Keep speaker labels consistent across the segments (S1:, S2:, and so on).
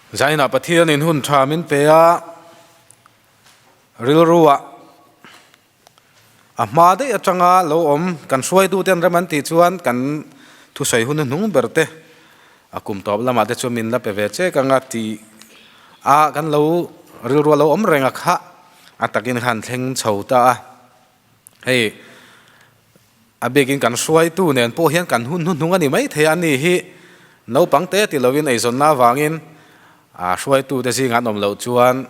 S1: Zainah Pathianin hun tha min pe a, rilruah a hma daih atanga lo awm kan hruaitute an rem an tih chuan kan thusawi hun hnuhnung ber te a kum tawp lamah te chuan min la pe ve chek anga tih a kan lo rilruah lo awm reng a kha a takin khan thleng chho ta a. Hei a bikin kan hruaitu nen pawh hian kan hun hnuhnung a ni mai thei a, ani hi naupang te ti lovin eizawnna avangin a hruaitute zingah an awm loh chuan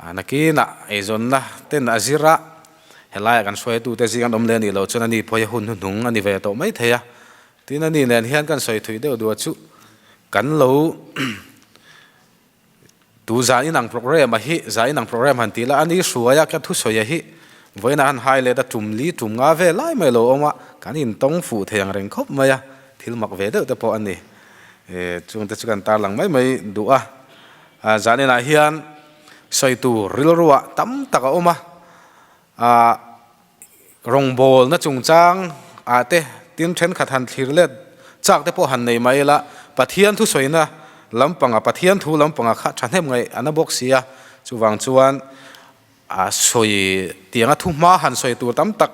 S1: nakinah eizawnna ten a zir a, helaiah kan hruaitute zing an awm leh a nih loh chuan ani pawh hi hun hnuhnung a ni ve tawh mai thei a. Tin, ani nen hian kan sawi thui deuh duah chu kan lo Tu zan inang program a hi, zan inang program han tih lah a ni hruai a, ka thusawi a hi vawiin a han hai let a tum li tum nga vel lai mai lo awm a, kan intawng fuh thei ang reng khawp mai a, thil mak ve deuh te pawh a ni. Chung te chu kan tarlang mai mai duh a, zan inah hian sawi tur rilruah tam tak a awm a, Rawngbawlna chungchang ah te tin thenkhat han thlir let chak te pawh han nei mai ila, Pathian thusawina lampanga, Pathian thu lampanga kha thahnem ngaih a na bawk si a, chuvang chuan a sawi tianga thu hma han sawi tur tam tak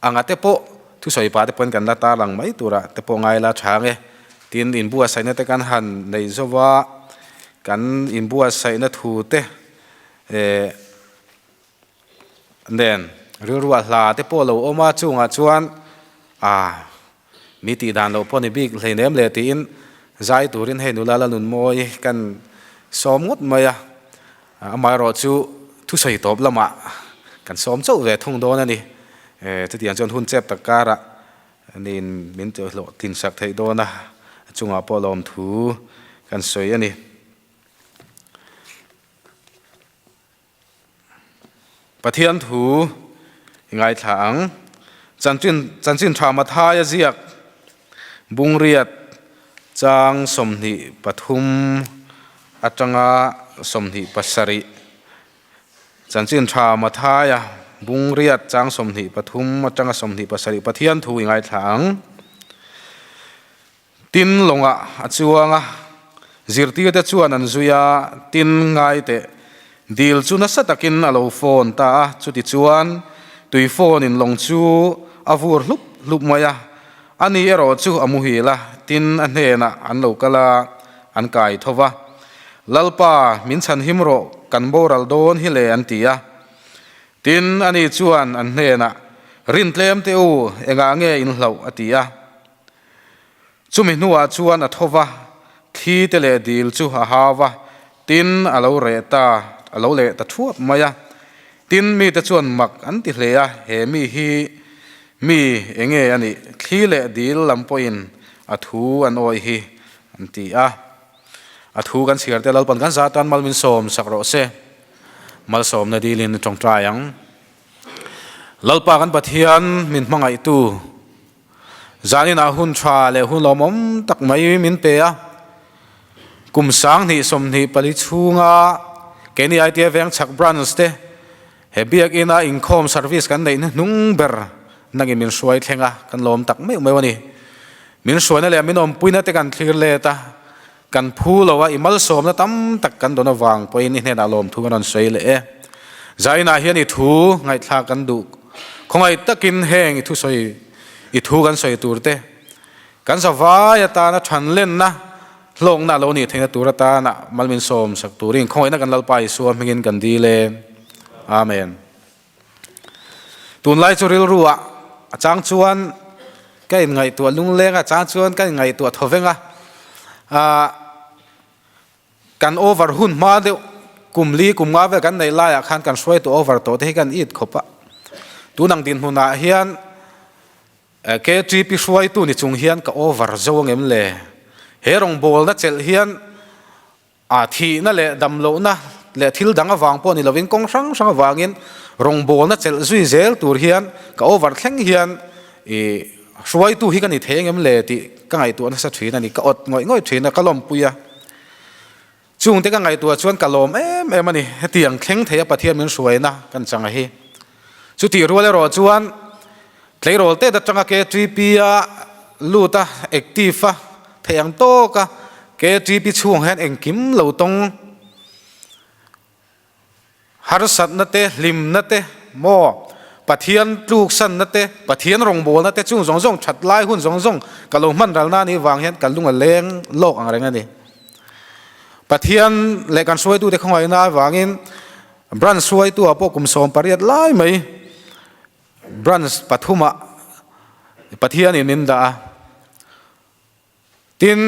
S1: anga te pawh thusawi pah te pawhin kan la tarlang mai turah te pawh ngai la tha ang e. Tin, inbuatsaihna te kan han nei zova, kan inbuatsaihna thu te eh. Nen, rilruah hla te pawh lo awm a, chungah chuan ah mi tih dan loh pawh ni bik hleinem le tiin zai turin hei nula la nun mawi kan sawm ngawt mai a, amaherawh chu thusawi tawp lamah kan sawm chauh ve thung dawn a ni. Chutiang chuan hun chep tak karah niin min hlawh tinsak theih dawn a, chungah pawh lawmthu kan sawi a ni. Pathian thu i ngaithla ang. Chanchin Chanchin Tha Mathaia ziak Bungriat chang 23 atanga 27 Chanchin Tha Mathaia Bungriat chang 23 atanga 27 Pathian thu i ngaithla ang. Tin lawngah a chuang a, zirtirte chuan an zui a, tin ngai teh. Dil chu nasa takin a lo phone ta a, chutichuan tui phone in lawng chu a vur hlup hlup mai a, ani erawh chu a muhil a, tin a hnenah an lo kal a, an kai tho va. Lalpa, min chhan him rawh, kan boral dawn hi le an ti a. Tin, ani chuan an hnenah, Rintlem teh u, engah nge in hlauh? a ti a. Chumi hnuah chuan a tho va, thli te leh dil chu a hau va, tin a lo reh ta, a lo leh ta thuap mai a. Tin, mite chuan mak an ti hle a, he mi hi mi enge a nih? Thli leh dil lam pawhin a thu an awih hi, an ti a. A thu kan chhiar te Lalpan kan zah tan mal min sawm sak rawh se. Malsawmna dilin a tawngtai ang. Lalpa kan Pathian min hmangaihtu. Zaninah hun tha leh hun lawmawm tak mai min pe a, kum 2024 chhunga keini ITA Vengchhak Branch te he biakina inkhawm service kan neih hnuhnung ber nangin min hruai thleng a, kan lawm tak meuh meuh a ni. Min hruaina leh min awmpuina te kan thlir let a, kan phu lo a, i malsawmna tam tak kan dawn avang pawhin i hnenah lawmthu kan rawn sawi leh e. Zainah hian i thu ngaihthlak kan duh. Khawngaih takin heng i thusawi, i thu kan sawi tur te, kan zavai atana thanlenna, hlawkna a lo nih theihna tur atana mal min sawm sak turin khawngaihna kan Lalpa Isua hmingin kan dil e. Amen. Tunlai chu rilru ah a chang chuan ka inngaihtuah lungleng a, a chang chuan ka inngaihtuah thaw veng a. Ah Kan over hun hma deuh kum li kum nga vel kan neih laiah khan kan hruaitu over tawh te hi kan it khawp a. Tun ang dinhmunah hian KTP hruaitu ni chung hian ka over zo angem le? He rawngbawlna chelh hian a thihna leh damlohna leh thil dang avang pawh ni lovin kawng hrang hrang avangin rawngbawlna chelh zui zel tur hian ka over thleng hian i hruaitu hi ka ni thei angem le tih ka ngaihtuah nasa thin a ni. Ka awt ngawih ngawih thin a, ka lawmpui a. Chungte ka ngaihtuah chuan ka lawm em em a ni. Hetiang thleng thei a Pathian min hruaina kan chang a hi. Chutih rual erawh chuan tleirawl tet atanga KTP a lut a, active a, theih ang tawk a. KTP chhung hian engkim lo tawng harsatna te, hlimna te, maw Pathian tluksanna te, Pathian rawngbawlna te chung zawng zawng that lai hun zawng zawng ka lo hman ralna anih vang hian ka lung a leng lawk ang reng a ni. Pathian leh kan hruaitute khawngaihna avangin branch hruaitu ah pawh kum 18 lai mai branch pathumah Pathianin min dah a. Tin,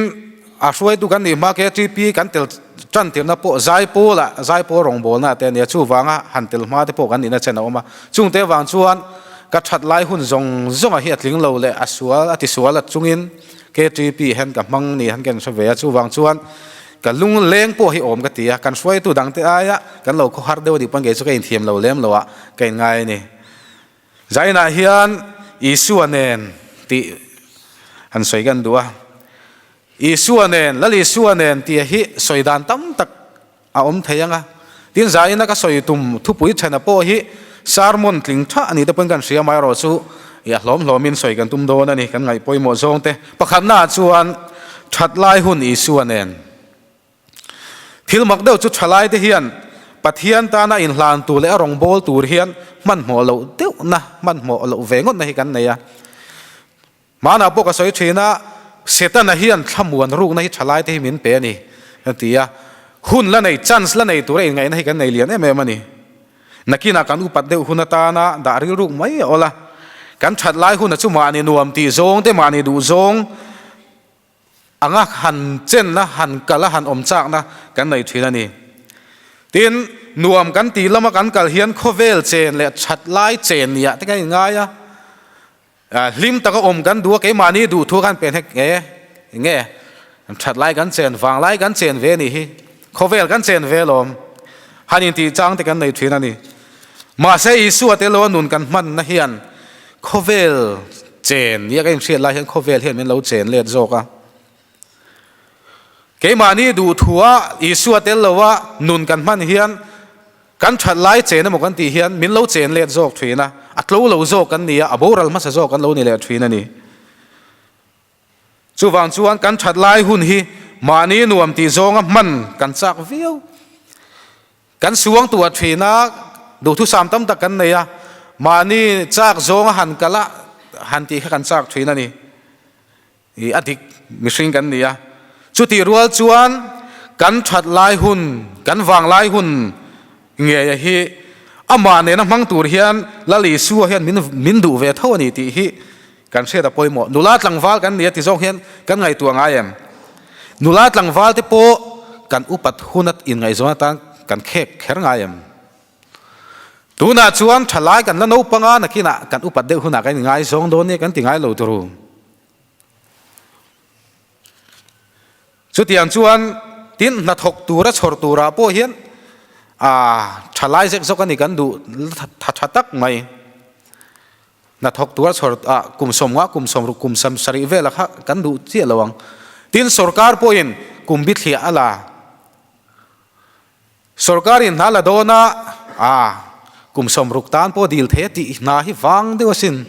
S1: a hruaitu kan nih hma KTP kan tel tan tirna pawh Zaipawlah Zaipawl rawngbawlna te a nia, chuvanga han tel hma te pawh kan nihna chen a awm a. Chungte vang chuan ka that lai hun zawng zawnga hi a tling lo leh a sual a tisual a chungin KTP hian ka hmang ni han ka inhre ve a, chuvang chuan ka lungleng pawh hi awm ka ti a, kan hruaitu dangte aia kan lo khawhar deuh a nih pawn kei chu ka inthiam lo lem lo ah ka inngai a ni. Zainah hian Isua nen tih han sawi kan duh a. Isua nen, Lal Isua nen tih hi sawi dan tam tak a awm thei ang a. Tin, zaina ka sawi tum thupui thena pawh hi sermon tling tha a ni te pawhin kan hria mai erawh chu i a hlawm hlawmin sawi kan tum dawn a ni, kan ngaih pawimawh zawng te. Pakhatnaah chuan that lai hun Isua nen. Thil mak deuh chu thalaite hian Pathian tana inhlan tur leh a rawngbâwl tur hian hmanhmawh loh deuhna, hmanhmawh loh ve ngawtna hi kan nei a. Hmanah pawh ka sawi thin a, Setana hian thlamuan rukna hi thalaite hi min pe a ni, a ti a. Hun la nei, chance la nei tura inngaihna hi kan nei lian em em a ni. Nakinah kan upat deuh hun atana dah rilruk mai a awl a. Kan that lai huna chu mahni nuam tih zawng te, mahni duh zawng, Anga han chenna, han kal a, han awm chakna kan nei thin a ni. Tin, nuam kan tih lama kan kal hian khawvel chen leh that lai chen niah te kan inngai a, hlim taka awm kan duh a, keimahni duhthu khan pen hek nge nge that lai kan chen, vang lai kan chen ve nih hi, khawvel kan chen ve lawm han intih chang te kan nei thin a ni. Mahse Isua te lo a nun kan hmanna hian khawvel chen nia ka inhriat lai hian khawvel hian min lo chen let zawk a. Keimahni duhthua Isua tel loa nun kan hman hian kan that lai chen emaw kan tih hian min lo chen let zawk thin a, a tlo lo zawk kan ni a, a boral hmasa zawk kan lo ni leh thin a ni. Chuvang chuan kan that lai hun hi mahni nuam tih zawnga hman kan chak viau. Kan suang tuah thin a, duhthusam tam tak kan nei a, mahni chak zawnga han kal a, han tih kha kan chak thin a ni. I a dik mihring kan ni a. Chutih rual chuan kan that lai hun, kan vang lai hun ngeia hi amah nena hmang tur hian Lal Isua hian min min duh ve tho a ni tih hi kan hriat a pawimawh. Nula tlangval kan ni a ti zawng hian kan ngaihtuah ngai em? Nula tlangval te pawh kan upat hun a inngaihzawn atan kan khek kher ngai em? Tunah chuan thalai kan la naupang a, nakinah kan upat deuh hunah kan inngaizawng dawn nia kan ti ngai lo turu. Chutiang chuan tin hnathawk tura chhawr turah pawh hian thalai zek zawk a ni kan duh tha tha tak mai. Hnathawk tura chhawr ah kum 50, kum 60, kum 70 vela kha kan duh chiah lo ang. Tin, sorkar pawhin kum bithliah a la. Sorkarin hna la dawn a, ah, kum 60 tan pawh dil thei a tih hna hi vang deuh asin.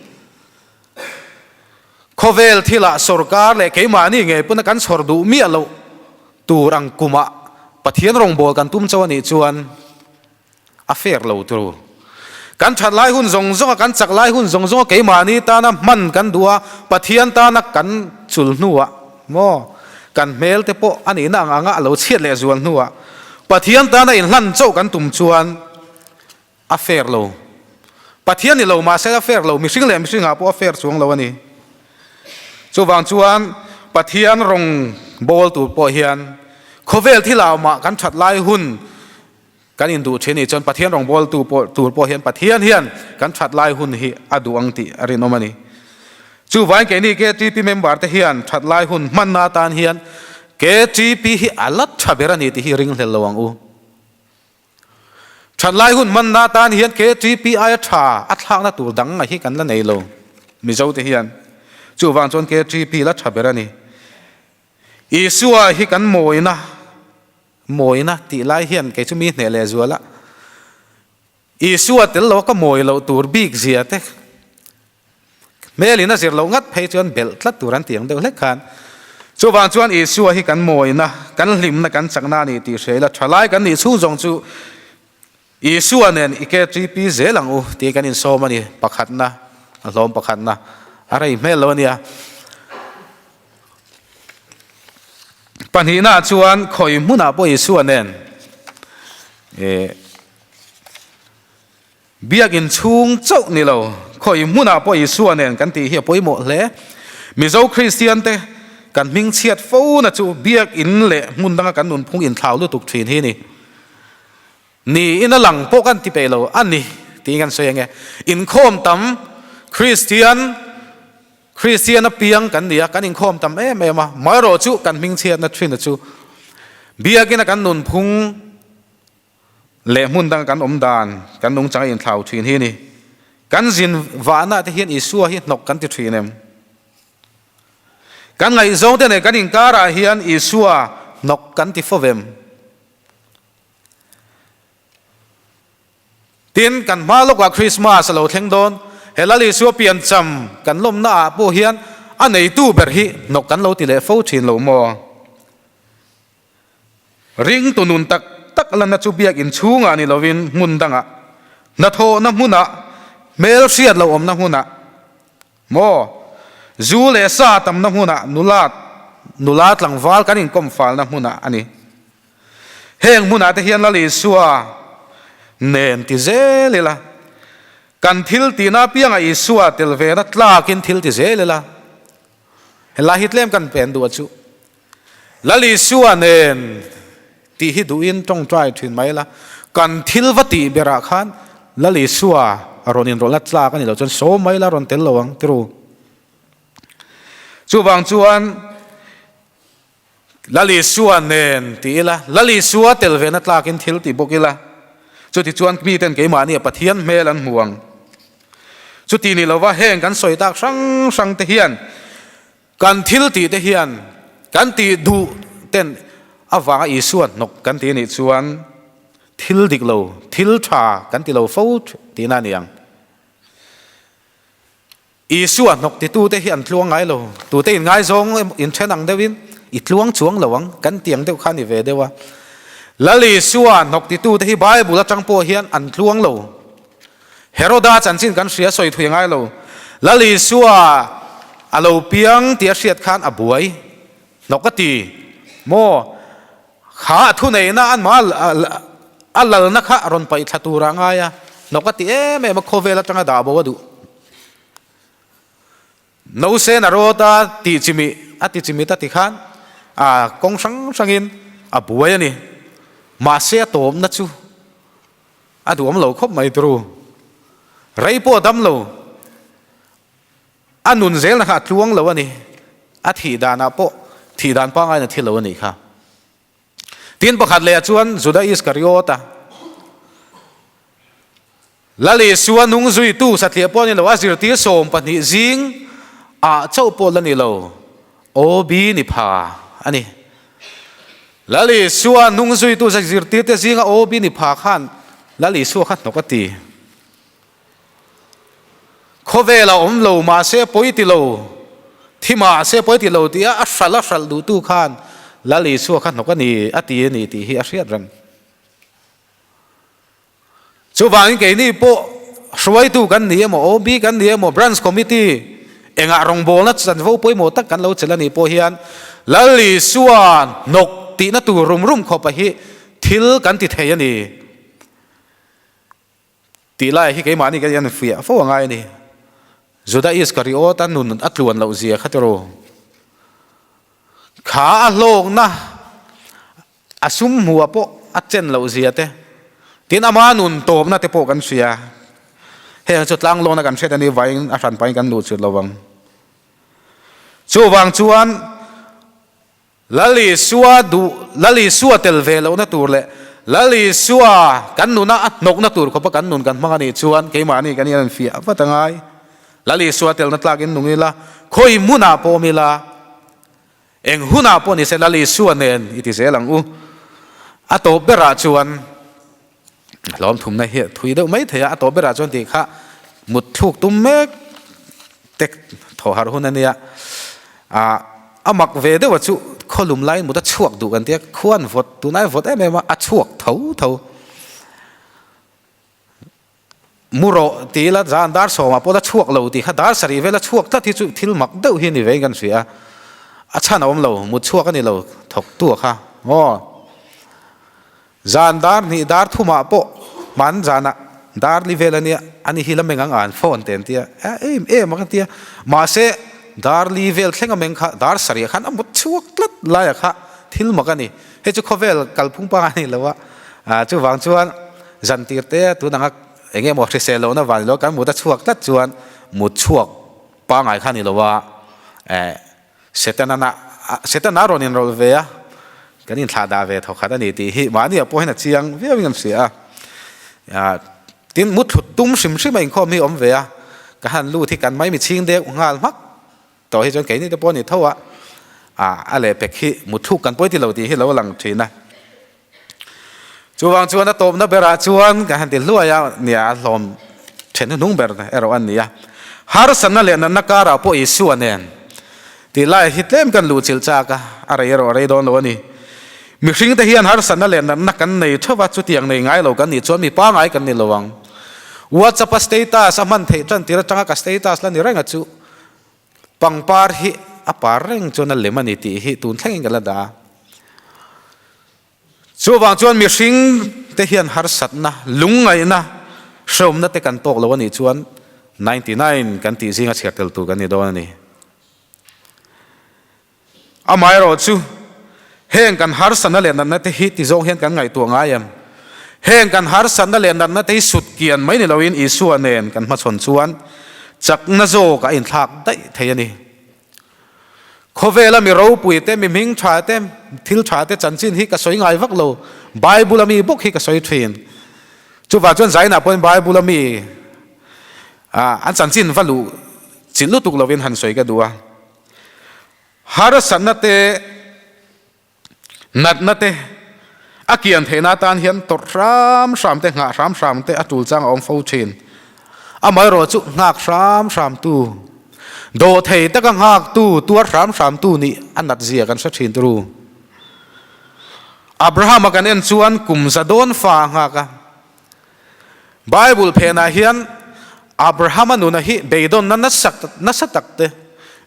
S1: Khawvel thilah sorkar leh keimahni ngei pawna kan chhawr duh miah loh tur ang kumah Pathian rawngbâwl kan tum chauh a nih chuan, A fair lo turu. Kan that lai hun zawng zawnga, kan chak lai hun zawng zawnga keimahni tana hman kan duh a, Pathian tana kan chul hnuah maw, kan hmel te pawh a nihna ang anga a lo chhiat leh zual hnuah Pathian tana inhlan chauh kan tum chuan a fair lo. Pathian ni lo mahse a fair lo, mihring leh mihringah pawh a fair chuang lo a ni. Chuvang chuan Pathian rawng bawl tur pawh hian khawvel thil ah mah kan that lai hun Kan induh thin nih chuan Pathian rawngbawltu pawh tur pawh hian Pathian hian kan that lai hun hi a duh ang tih a rinawm a ni. Chuvain keini KTP member te hian that lai hun hmanna atan hian KTP hi a la tha ber a ni tih hi ringhlel lo ang u. That lai hun hmanna atan hian KTP aia tha a thlakna tur dang a hi kan la nei lo Mizo te hian. Chuvang chuan KTP la tha ber a ni. Isua hi kan mawina Mawina tih lai hian kei chu mi hneh leh zual a, Isua tel lo ka mawi loh tur bik zia te hmelin a zir loh ngat phei chuan belh tlat tur an ti ang deuh hlek khan. Chuvang chuan Isua hi kan mawina, kan hlimna, kan chakna a ni tih hria ila, thalai kan nih chhung zawng chu Isua nen i KTP zel ang u tih kan insawm a ni. Pakhatna, a hlawm pakhatna a rei hmel lo a nia. Pahnihnaah chuan khawi hmunah pawh Isua nen Biakinn chhung chauh ni lo, khawi hmunah pawh Isua nen kan tih hi a pawimawh hle. Mizo Kristiante kan hmingchhiat fo na chu biakinn leh hmun danga kan nunphung inthlau lutuk thin hi ni. Niin a lang pawh kan ti peih lo a ni tiin kan sawi ange. Inkhawm tam Kristian Kristian apiang kan ni a, kan inkhawm tam em em a, maherawh chu kan hmingchhiatna thin a chu biakina kan nunphung leh hmun danga kan awm dan, kan nungchang a inthlau thin hi a ni. Kan zin vahna te hian Isua hi hnawk kan ti thin em? Kan ngaihzawng te nen kan inkarah hian Isua hnawk kan ti fo vem? Tin, kan hma lawkah Krismas a lo thleng dawn. He Lal Isua piancham kan lawmnaah pawh hian a neitu ber hi hnawk kan lo ti leh fo thin lo maw? Ringtu nun tak tak lanna chu biakinn chhungah ni lovin hmun dangah, hnathawhna hmunah, hmel hriat lo awmna hmunah maw, zu leh sa tamna hmunah, nula nula tlangval kan inkawm falna hmunah a ni. Heng hmunah te hian Lal Isua nen ti zel ila, kan thil tihna apiangah Isua tel vena tlakin thil ti zel ila, helai hi tlem kan pen duh a chu. Lal Isua nen tih hi duhin tawngtai thin mai ila, kan thil va tih berah khan Lal Isua a rawn inrawlhna tlak a ni lo chuan sawm mai ila rawn tel lo ang tiru. Chuvang chuan Lal Isua nen ti ila, Lal Isua tel vena tlakin thil ti bawk ila, chutichuan miten keimahnia Pathian hmel an hmu ang. Chuti ni lova heng kan sawi tak hrang hrang te hian kan thil tih te hian kan tih duh ten avanga Isua hnawk kan ti anih chuan thil dik lo, thil tha kan ti lo fo tihna a ni ang. Isua hnawk titute hi an tluang ngai lo. Tute inngaizawng emaw inthen ang deuhin i tluang chuang lo ang kan ti ang deuh kha a ni ve deuh a. Lal Isua hnawk titute hi Bible atang pawh hian an tluang lo. Heroda chanchin kan hria sawi thui ngai lo. Lal Isua a lo piang tih a hriat khan a buai hnawk a ti maw? Kha a thuneihna an mah a lalna kha rawn paih thla turah a ngai a, hnawk a ti em em a, khawvel atanga dah bo a duh. Nosen a rawt a tih chimih a ti chimit a ti khan a kawng hrang hrangin a buai a ni. Mahse a tawpna chu a duhawm lo khawp mai turu. Rei pawh a dam lo. A nun zelna kha a tluang lo a ni. A thih danah pawh thih dan pangaiin a thi lo a nih kha. Tin pakhat leh ah chuan Juda Iskariot-a Lal Isua nung zuitu satliah pawh a ni lo, a zirtir 12 zing ah chauh pawh la ni lo, OB ni pha a ni. Lal Isua nung zuitu zirtirte zinga OB ni pha khan Lal Isua kha hnawk a ti. Khawvel a awm lo mahse pawi ti lo, thi mahse pawi ti lo tia a hralh a hralh duhtu khan Lal Isua kha hnawk a ni a ti a ni tih hi a hriat reng. Chuvangin keini pawh hruaitu kan ni emaw, OB kan ni emaw, Branch Committee engah rawngbawlna chanvo pawimawh tak kan lo chelh a nih pawh hian Lal Isua hnawk tihna tur rum rum khawpa hi thil kan ti thei a ni. Tih lai hi keimahni kan hian fiah fo a ngai a ni. Juda Iskariot-a nun a tluan loh zia kha tiraw? Kha a hlawkna a sum hmuh ah pawh a chen loh zia te, tin ama nun tawpna te pawh kan hria. Heng chu tlanglawna kan hriat a ni vaiin a hran pahin kan luh chut lo vang. Chuvang chuan Lal Isua duh, Lal Isua tel ve lohna tur leh Lal Isua kan nuna a hnawkna tur khawpa kan nun kan hmang a nih chuan keimahni kan hian an fiah vat a ngai. Lal Isua telna tlakin nung ila, khawi hmunah pawh awm ila, eng hunah pawh nise Lal Isua nen i ti zel ang u. A tawp berah chuan hlawm thumna hi a thui deuh mai thei a, a tawp berah chuan tih kha mut thluk tum mek tek thawh harh hun a nia. Ah. a mak ve deuh a chu khawlum laiin mut a chhuak duh kan tia, khuan vawt tunlai vawt em em a, a chhuak tho tho. Mu rawh ti ila zan dar sawmah pawh la chhuak lo tih kha dar sarih vel a chhuak tlat hi chu thil mak deuh hi ni vein kan hria a, a chhan a awm lo, mut chhuak a ni lo thawktu a kha maw. Zan dar hnih dar thumah pawh hman zanah dar li vel a nia, ani hi la meng ang an phone te an tia, em em a ka tia, mahse dar li vel thleng a meng kha dar sarih ah khan a mut chhuak tlat lai a kha thil mak a ni, hei chu khawvel kalphung pangai a ni lo a, chuvang chuan Zan tir te tun anga eng emaw hrisel lohna vang ni lo kan mut a chhuak tlat chuan mut chhuak pangai kha ni lo a, eh Setana Setana rawn inrawlh ve a, kan inthlah dah ve thawkhat a ni tih hi mahni ah pawh hian a chiang viau in kan hria a. Tin mut thlut tum hrim hrim a inkhawm hi a awm ve a, ka han lut hi kan mai mi chhing deuh nghal hmak tawh hi chuan keini te pawh a ni tho a, a lehpek hi mut thluk kan pawi ti lo tih hi lo lang thin a. Chuvang chuan a tawpna berah chuan kan han ti hluai a, nia a hlawm then hnuhnung ber erawh a ni a. Harsatna leh natna karah pawh Isua nen tih lai hi tlem kan luhchilh chak a, a rei erawh a rei dawn lo a ni. Mihringte hian harsatna leh natna kan nei theuh a, chutiang nei ngai lo kan nih chuan mi pangai kan ni lo ang. WhatsApp a status a hman theih tan tir atanga ka status la ni reng a chu pangpar hi a par reng chuan a lem a ni tih hi tun thlengin ka la dah a. Chuvang chuan mihring te hian harsatna, lungngaihna, hreawmna te kan tawk lo a nih chuan 99 kan tih zinga chhiar tel tur kan ni dawn a ni. Amaherawh chu heng kan harsatna leh natna te hi ti zawng hian kan ngaihtuah ngai em? Heng kan harsatna leh natna te hi sut kian mai ni loin Isua nen kan hmachhawn chuan chakna zawk a inthlak daih thei a ni. Khawvela mi ropui te, mi hming tha te, thil tha te chanchin hi ka sawi ngai vak lo. Bible a mi bawk hi ka sawi thin. Chuvang chuan Zainah pawhin Bible a mi an chanchin va luh chilh lutuk lovin han sawi ka duh a. Harsatna te, Natna te a kian theihna atan hian tawrh hram hram te, nghah hram hram te a tul chang a awm fo thin. Amaherawh chu nghak hram hram tu, dawhthei taka nghak tu, tuar hram hram tu nih a nat zia kan hre thin turu. Abraham-a kan en chuan kum za dawn fa a nghak a. Bible phenah hian Abraham-a nuna hi beidawnna nasa tak te,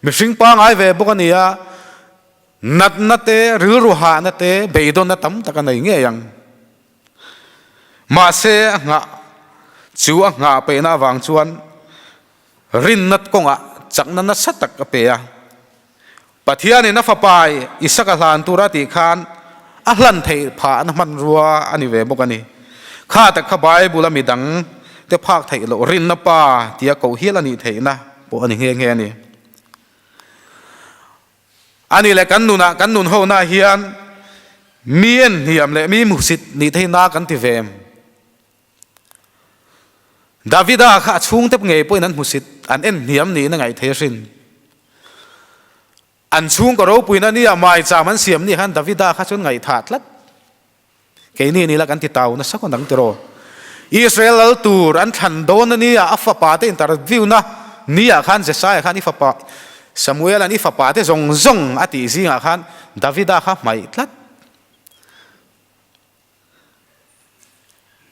S1: mihring pangai ve bawk a ni a, Natna te, rilru hahna te, beidawnna tam tak a nei ngei ang. Mahse, a nghah chu a nghah peihna avang chuan rinna kawngah chakna nasa tak a pe a. Pathianin a fapa Isaka hlan tura tih khan a hlan theih phahna hmanrua a ni ve bawk a ni. Kha tak kha Bible a midang te phak theih loh rinna pa tia koh hial a nih theihna pawh a ni nghe nghe a ni. A nih leh kan nunah kan nun hona hian mi en hniam leh mi hmuhsit nih te hi na kan ti ve em? Davida kha a chhungte ngei pawhin an hmusit, an en hniam niin a ngaih thei asin. An chhungkaw ropuina nia maicham an siam nih khan Davida kha chuan ngaihthah tlat. Keini ni la kan ti tau nasa kawt ang tiraw? Israel lal tur an thlan dawn a nia, a fapa te interview na nia khan Jesaiah khan i fapa Samuel an i fapa te zawng zawng a tih zingah khan Davida kha hmaih tlat.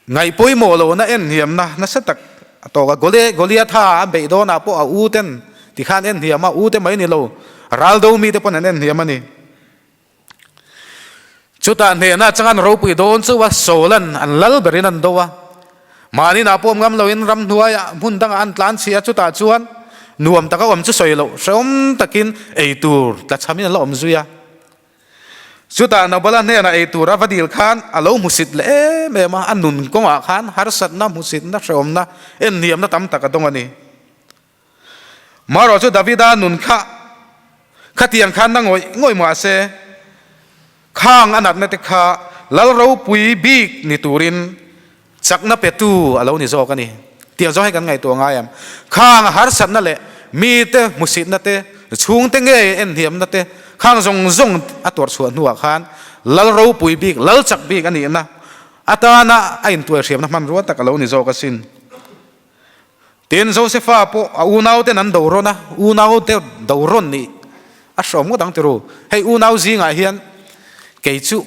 S1: Ngaih pawimawh lohna en hniamna nasa tak a tawk a, Goliatha an beih dawnah pawh a u ten tikhan en hniam a, u te mai ni lo, raldo mite pawn an en hniam a ni. Chutah hnehna chang an ropui dawn chu a, Saul-an an lal berin an do a. Mahni nah pawm ngam loin ramhnuaiah hmun dangah an tlan chhi a, chutah chuan nuam taka awm chu sawi loh hrehawm takin ei tur tlachhamin an la awm zui a. Chutah Nabala hnenah ei tur a va dil khan a lo hmusit leh em em a, a nun kawngah khan harsatna, hmusitna, hrehawmna, enhniamna tam tak a dawng a ni. Marawh chu Davida nun kha khatiang khan na ngawih ngawih mah se, khang a natna te kha lal ropui bik ni turin chakna petu a lo ni zawk a ni. Tiang zawng hi kan ngaihtuah ngai em? Khang a harsatna leh mite hmusitna te, chhungte ngei enhniamna te, khang zawng zawng a tuarchhuah hnuah khan lal ropui bik, lal chak bik a nihna atana a intuaihriamna hmanrua tak a lo ni zawk asin. Tin, Josefa pawh a unauten an do rawn a, unaute do rawn nih A hrawm ngawt ang tiru. Hei unau zingah hian kei chu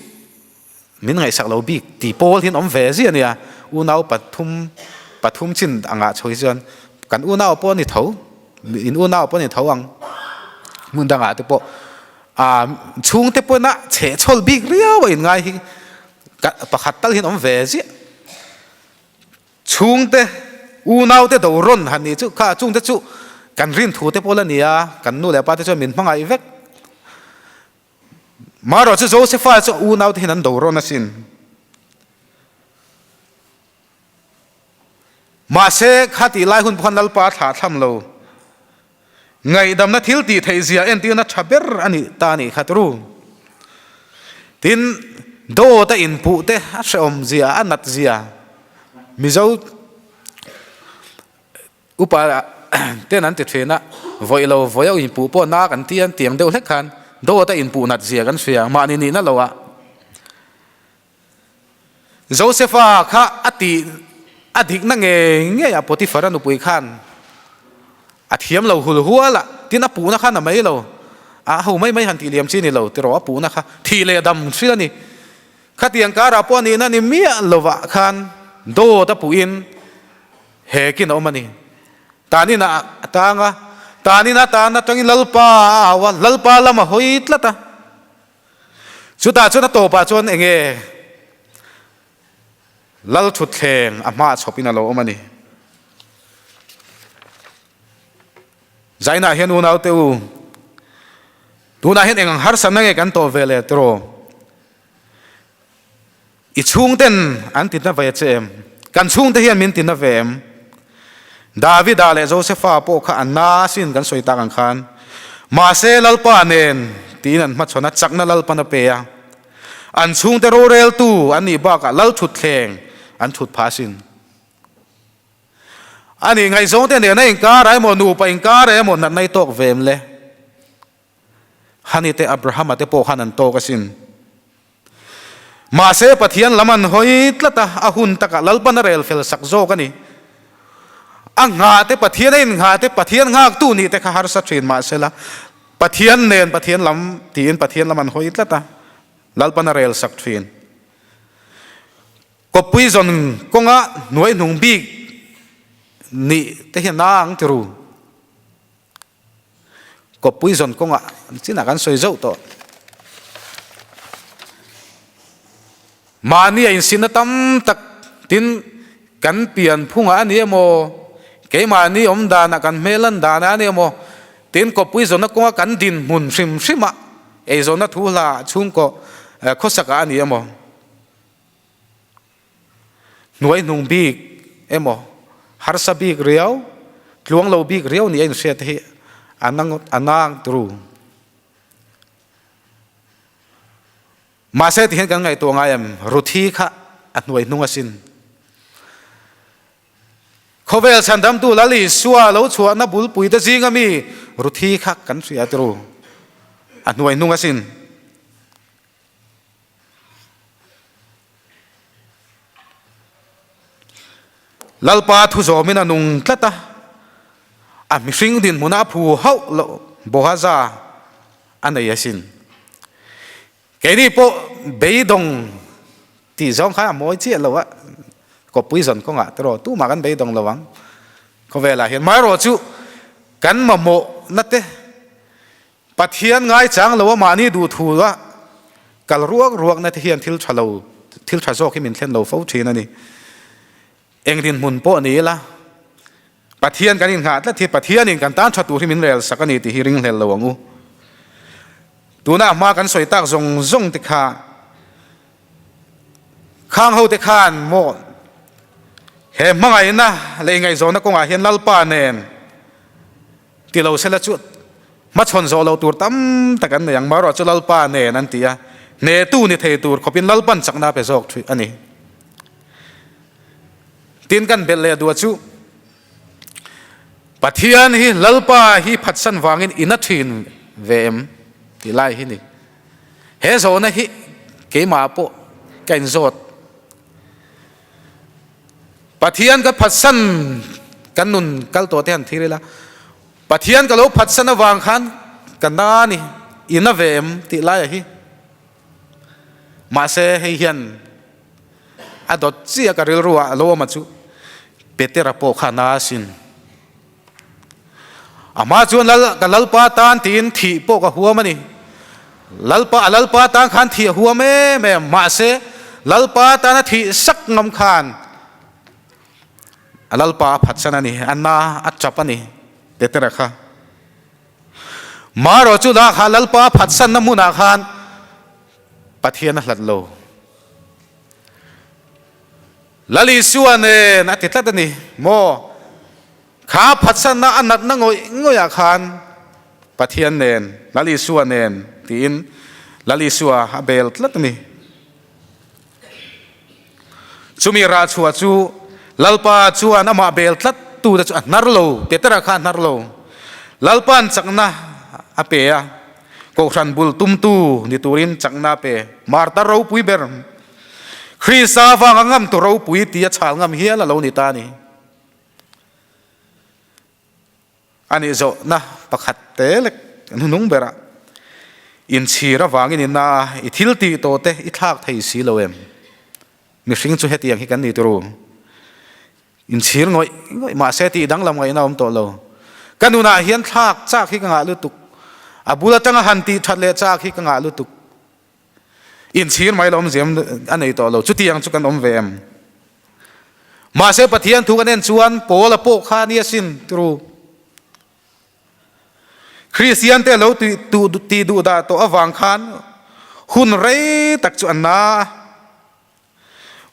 S1: min ngaihsak lo bik ti pawl hian awm ve zia nia. Unau pathum pathum chin angah chho hi chuan kan unau pawh a ni tho, in unau pawh a ni tho ang. Hmun dangah te pawh ah chhungte pawhin a chhehchhawl bik riau a inngai hi pakhat tal hian awm ve ziah. Chhungte, unaute do rawn han nih chu kha chungte chu kan rin thu te pawh la ni a, kan nu leh pa te chuan min hmangaih vek. Marawh chu Josepha chu unaute hian an do rawn asin. Mahse kha tih lai hun pawh khan Lalpa a thlah thlam lo. Ngaihdamna thil tih theih zia entirna tha ber a nih ta a nih kha turu. Tin, dawt a inpuh te a hrehawm zia, a nat zia Mizo upa ten an ti thin a, vawi lo vawi a inpuh pawh na kan ti a, tiang deuh hlek khan dawt a inpuh nat zia kan hria, mahni nihna lo ah. Josefa kha a tih a dikna ngei ngei a Potifara nupui khan a thiam lo hul hual a, tin a puhna khan a mai lo, a ho mai mai han tih liam chi ni lo tiraw a puhna kha thih leh dam hrilh a ni. Khatiang karah pawh a nihna ni miah lovah khan dawt a puhin hekin a awm a ni. Tanin a tang a, tanin a tan atangin Lalpa a au a, Lalpa lam a hawi tlat a. Chutah chuan a tawpah chuan eng nge Lal thutthleng a hmaah chhawpin a lo awm a ni. Zainah hian unaute u, tunah hian eng ang harsatna nge kan tawh ve leh tiraw? I chhungten an titna ve che em? Kan chhungte hian min titna ve em? Davida leh Josefa pawh kha an na asin kan sawi tak ang khan. Mahse Lalpa nen tiin an hmachhawn a, chakna Lalpan a pe a. An chhungte roreltu an nih bakah Lal thutthleng an thut phah asin. A nih ngaihzawngte nena inkar emaw nupa inkar emaw natna i tawk ve em le? Hani te Abrahama te pawh khan an tawk asin. Mahse Pathian lam an hawi tlat a, a hun takah Lalpan a rel fel sak zawk a ni. A nghah te Pathian a innghah te Pathian nghaktu nih te kha harsa thin mahsela Pathian nen Pathian lam tiin Pathian lam an hawi tlat a, Lalpan a rel sak thin. Kawppui zawn kawnga hnuaihnung bik nih te hian a ang ti ru. Kawppui zawn kawngah chinah kan sawi zauh tawh. Mahni a insinna tam tak tin kan pian phungah a ni emaw, keimahni awm danah kan hmel lan danah a ni emaw, tin kawppui zawnna kawnga kan dinhmun hrim hrimah eizawnna thu hla chhungkaw khawsakah a ni emaw, Hnuai hnung bik emaw, harsa bik riau, tluang lo bik riau nih a inhriat hi a a nang turu. Mahse tihian kan ngaihtuah ngai em, Ruthi kha a hnuai hnung asin. Khawvel chhandamtu Lal Isua lo chhuahna bulpuite zinga mi Ruthi kha kan hria turu. A hnuai hnung asin. Lalpa thu zawmin a nung tlat a, a mihring dinhmuna a phu hauh loh Boaza a nei asin. Keini pawh beidawng tih zawng khan a mawi chiah lo a, kawppui zawn kawngah te rawh tumah kan beidawng lo ang khawvelah hian. Amaherawhchu kan mamawhna te Pathian ngaichang lo a mahni duh thu a kal ruak ruak na te hian thil tha lo, thil tha zawk hi min thlen lo fo thin a ni. Eng dinhmun pawh ni ila, Pathian kan innghah tlat hi Pathianin kan tan tha tur hi min rel sak a ni tih hi ringhlel lo ang u. Tuna a hma kan sawi tak zawng zawng te kha khang ho te khan maw he hmangaihna leh ingaihzawnna kawngah hian Lalpa nen Ti lo sela chu hmachhawn zawh loh tur tam tak an nei ang, marawh chu Lalpa nen an ti a, hnehtu ni thei tur khawpin Lalpan chakna a pe zawk thuih a ni. Tin kan belh leh duah chu Pathian hi Lalpa hi phatsan vangin in a thin ve em tih lai hi ni. He zawhna hi keimah pawh ka inzawt. Pathian ka phatsan kan nun kal tawh te han thir ila, Pathian ka lo phatsan avang khan ka na a ni. I na ve em tih laia hi. Mahse hei hian a dawt chiah ka rilru ah lo awm a chu Petera pawh kha na asin. Amah chuan lal ka lalpa tan tiin thih pawh ka huam a ni. Lalpa a lalpa tan khan thih a huam em em mahse lalpa tana thih sak ngam khan a lalpa a phatsan a ni, a na a tap a ni Petera kha. Marawh chu dah kha Lalpa phatsanna hmunah khan Pathian a hlat lo. Lal Isua nen a ti tlat a ni maw? Kha phatsanna a natna ngawih ngawihah khan Pathian nen, Lal Isua nen tiin Lal Isua a bel tlat a ni. Chumi rah chhuah chu Lalpa chuan amah bel tlat tute chu a hnar lo, Petera kha a hnar lo. Lalpa'n chakna a pe a, Kohhran bul tumtu ni turin chakna a pe. Martar ropui ber, Krista vanga ngamtu ropui tia chhal ngam hial a lo ni ta a ni. A nih zawhna pakhat te lek hnunung berah inchhir avangin i na i thil tih tawh te i thlak thei si lo em? Mihring chu hetiang hi kan ni turu. Inchhir ngawih ngawih mahse tih danglam ngaihna a awm tawh lo. Ka nunah hian thlak chak hi ka ngah lutuk. A bul atanga han tih that leh chak hi ka ngah lutuk. Inchhir mai lo awmzia a nei tawh lo. Chutiang chu kan awm ve em? Mahse Pathian thu kan en chuan Paula pawh kha nia sin turu. Kristian te lo ti duh dah tawh avang khan hun rei tak chu an na a.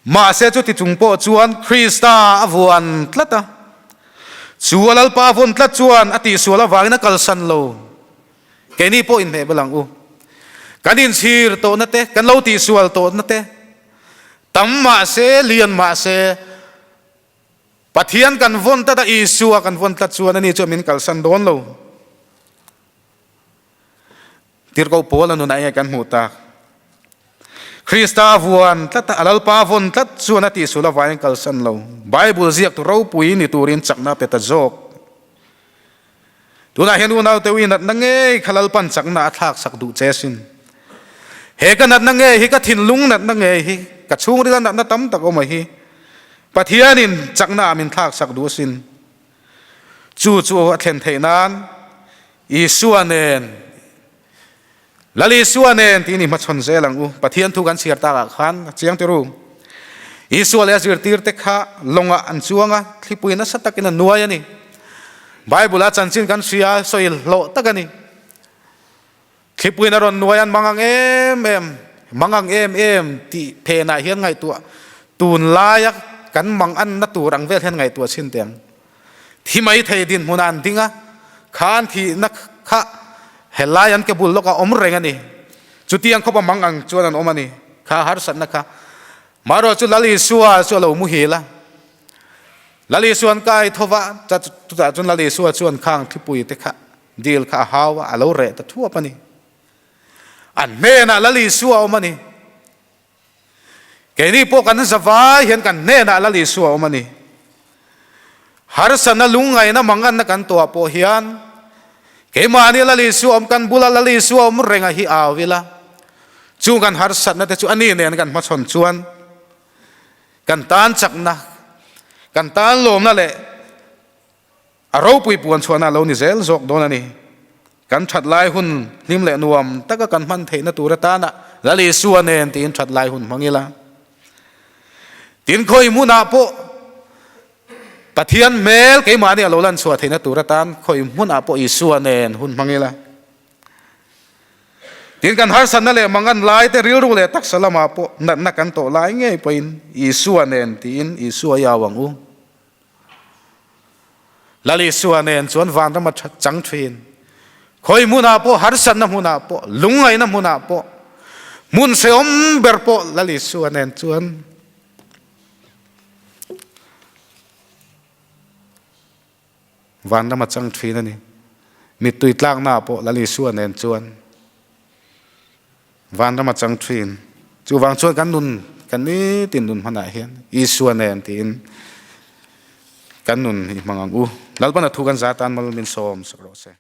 S1: Mahse chuti chung pawh chuan Krista a vuan tlat a. Chu a Lalpa a vawn tlat chuan a tihsual avangin a kalsan lo. Keini pawh inhmeh bel ang u. Kan inchhir tawhna te, kan lo tihsual tawhna te tam mahse, lian mahse, Pathian kan vawn tlat a, Isua kan vawn tlat chuan ani chuan min kalsan dawn lo. Tirhkoh Paul a nunah enge kan hmuh tak? Krista a vuan tlat a, a Lalpa a vawn tlat chuan a tihsual avangin kalsan lo. Bible ziaktu ropui ni turin chakna a pe ta zawk. Tunah hian unaute u i natna ngei kha Lalpan chakna a thlak sak duh che sin. He ka natna ngei hi ka thinlung natna ngei hi ka chhungrila natna tam tak awm a hi Pathianin chakna ah min thlak sak duh asin. Chu chu a thlen theih nan Isua nen Lal Isua nen tiin i hmachhawn zel ang u. Pathian thu kan chhiar takah khan a chiang tir u. Isua leh a zirtirte kha lawngah an chuang a, thlipui nasa takin a nuai a ni. Bible-a chanchin kan hria a, sawi hlawh tak a ni. Thlipuiin a rawn nuai an mang ang em em, mang ang em em tih phenah hian ngaihtuah tunlaia kan mang anna tur ang vel hian ngaihtuah chhin teh ang. Thi mai thei dinhmunah an ding a, kha an thihna kha helai an ke bul lawkah awm reng a ni. Chutiang khawpa mang ang chuan an awm a ni. Kha harsatna kha. Marawh chu Lal Isua chu a lo muhil a. Lal Isua an kai tho va, chutah chuan Lal Isua chuan khang thipui te kha dil kha a hau a, a lo reh ta thuap a ni. An hnenah Lal Isua a awm a ni. Keini pawh kan zavai hian kan hnenah Lal Isua a awm a ni. Harsatna lungngaihna manganna kan tuah pawh hian keimahni Lal Isua awm kan bula Lal Isua awm renga hi au ila, chung kan harsatna te chu ani nen kan hmachhawn chuan kan tan chakna, kan tan lawmna leh A ropui puan chhuahna a lo ni zel zawk dawn a ni. Kan that lai hun hlim leh nuam taka kan hman theihna tur atana Lal Isua nen tiin that lai hun hmang ila. Tin khawi hmunah pawh Pathian hmel keimahni a lo lan chhuah theihna tur atan khawi hmunah pawh Isua nen hun hmang ila. Tin kan harsatna leh mangan lai te rilru leh taksa lamah pawh natna kan tawh lai ngei pawhin Isua nen tiin Isua i au ang u. Lal Isua nen chuan vanram a chang thin. Khawi hmunah pawh, harsatna hmunah pawh, lungngaihna hmunah pawh, hmun hrehawm ber pawh Lal Isua nen chuan vanram a chang thin a ni. Mittui tlaknaah pawh Lal Isua nen chuan Vanram a chang thin. Chuvang chuan kan nun, kan nitin nun hmanah hian Isua nen tiin kan nun i hmang ang u. Lalpan a thu kan za tan mal min sawm sak rawh se.